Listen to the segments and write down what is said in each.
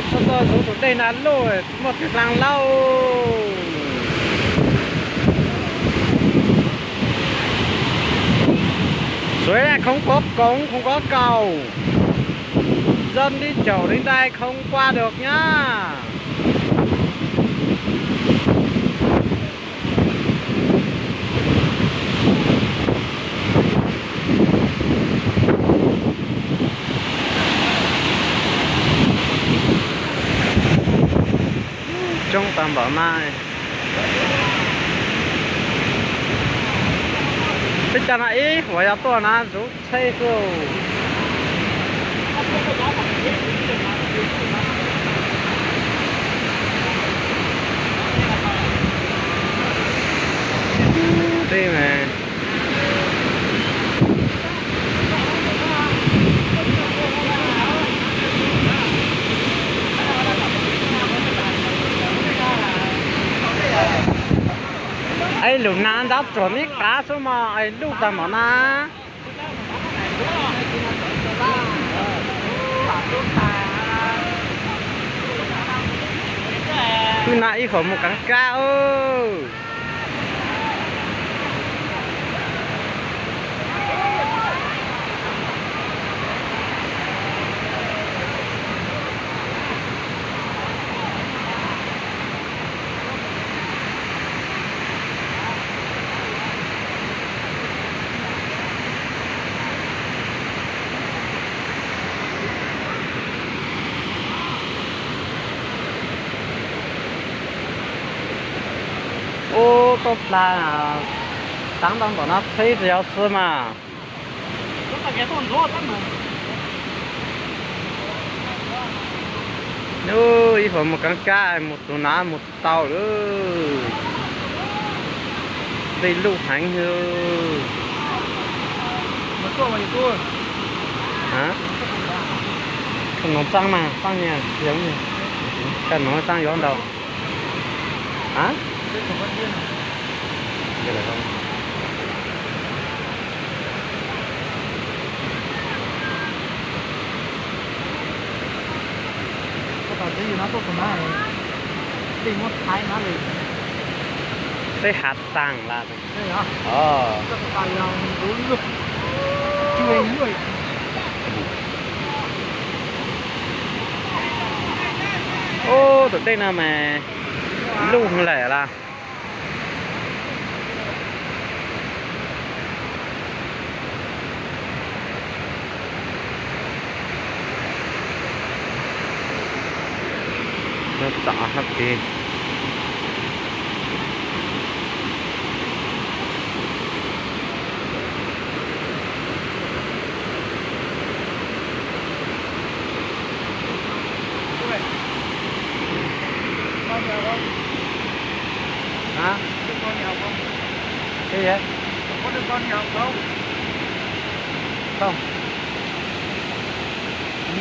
Txog txog tus dej Nag Luj, tsis muaj twg dlaab lauj. Suav khoov kov koov, khoov kov kaus, dân đi chầu đến đây không qua được nhá. Coob tag npaum na. Peb cov no ib huam yog tuaj na ntxuv tsheb xwb. Tij mas. Es lub nas ntab tsuag neb qav xwb mog, es luj tag npaum na. Wb na ib huam mus kaav kab. Ub, tuaj plag, taav ntau npaum no tsheb tsis yog xwb mas. Ub, ib huam mus kaav kab mus tus nav mus tsis tau lawm. Dej luj heev. Koj nug txaaj mas, txaaj nyiaj, koj nug txaaj yuav ntau. Tej hav taag lawm. Ub, tus dej no mas luj heev lawm las. Nyob txom hab pig.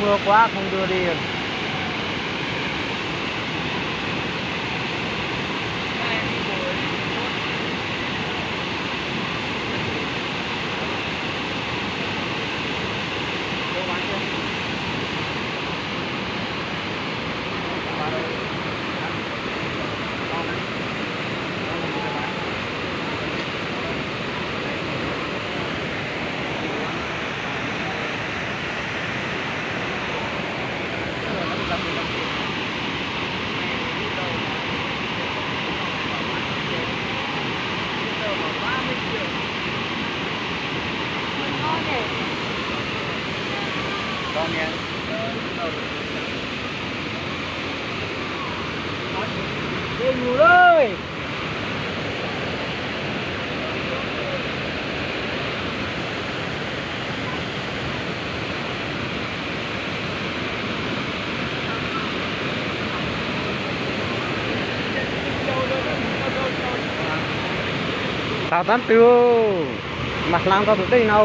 Mưa quá không đưa đi. Tau tab twg mas hlav tau tus dej no.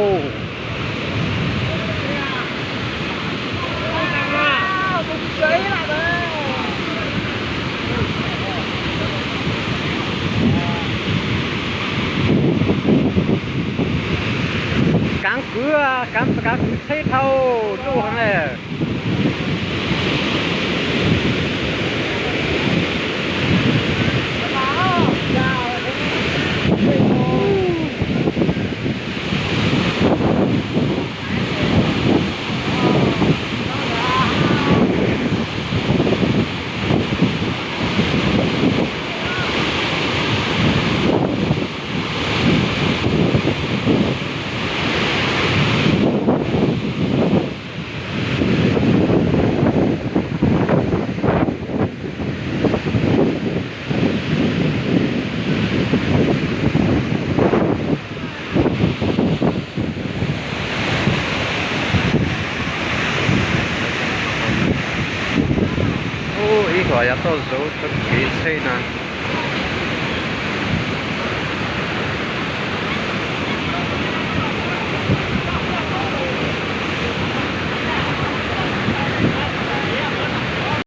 Kaav kwv, kaav, kaav kwv tsheb dhau luj heev le. Txog yav toj zoov rau kev tsheb na.